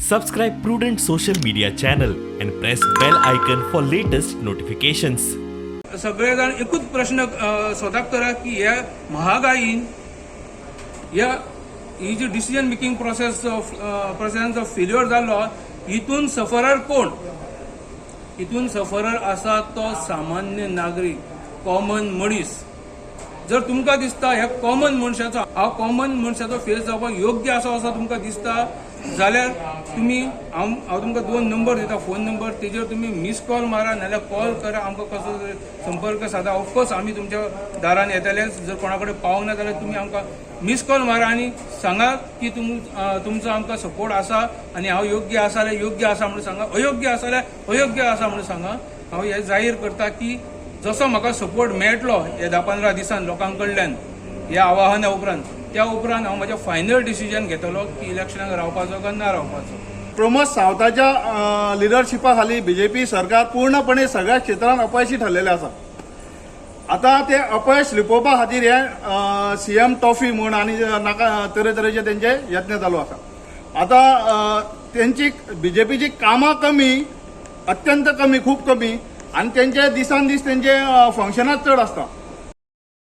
Subscribe Prudent Social Media channel and press bell icon for latest notifications. सगळे जाण एकूच प्रश्न स्वताक करा की ह्या महागाईन, ह्या ही जी डिसिजन मेकिंग प्रोसेस ऑफ प्रोसेसाचो फेल्युअर जाल्लो, हितून सफरर कोण? हितून सफरर आसा तो सामान्य नागरीक, कॉमन मनीस. जर तुमकां दिसता ह्या कॉमन मनशाचो, हांव कॉमन मनशाचो फेस जावपाक योग्य आसा असो तुमकां दिसता जाल्यार तुमी, हांव तुमकां दोन नंबर दिता, फोन नंबर, तेजेर तुमी मिस कॉल मारा नाजाल्यार कॉल करा. आमकां कसो तरी संपर्क सादा. ऑफकोर्स आमी तुमच्या दारान येतलेच. जर कोणा कडेन पावना जाल्यार तुमी आमकां मिस कॉल मारा आनी सांगा की तुमचो आमकां सपोर्ट आसा आनी हांव योग्य आसा जाल्यार योग्य आसा म्हणून सांगा, अयोग्य आसा जाल्यार अयोग्य आसा म्हणून सांगा. हांव हें जाहीर करता की जसो म्हाका सपोर्ट मेळटलो हे 10-15 दिसान लोकां कडल्यान ह्या आवाहना उपरांत, त्या उपरांत हांव म्हजें फायनल डिसिजन घेतलो की इलेक्शनाक रावपाचो काय ना रावपाचो. प्रमोद सावंताच्या लिडरशिपा खाली बीजेपी सरकार पूर्णपणे सगळ्या क्षेत्रांत अपयशी ठरलेले आसा. आता ते अपयश लिपोवपा खातीर हे सीएम ट्रॉफी म्हूण आनी नाका तरेतरेचे तेंचे यत्न चालू आसा. आता तेंची बीजेपीची कामां कमी, अत्यंत कमी, खूब कमी आनी तेंचे दिसान दीस तेंचे फंक्शनाच चड आसता.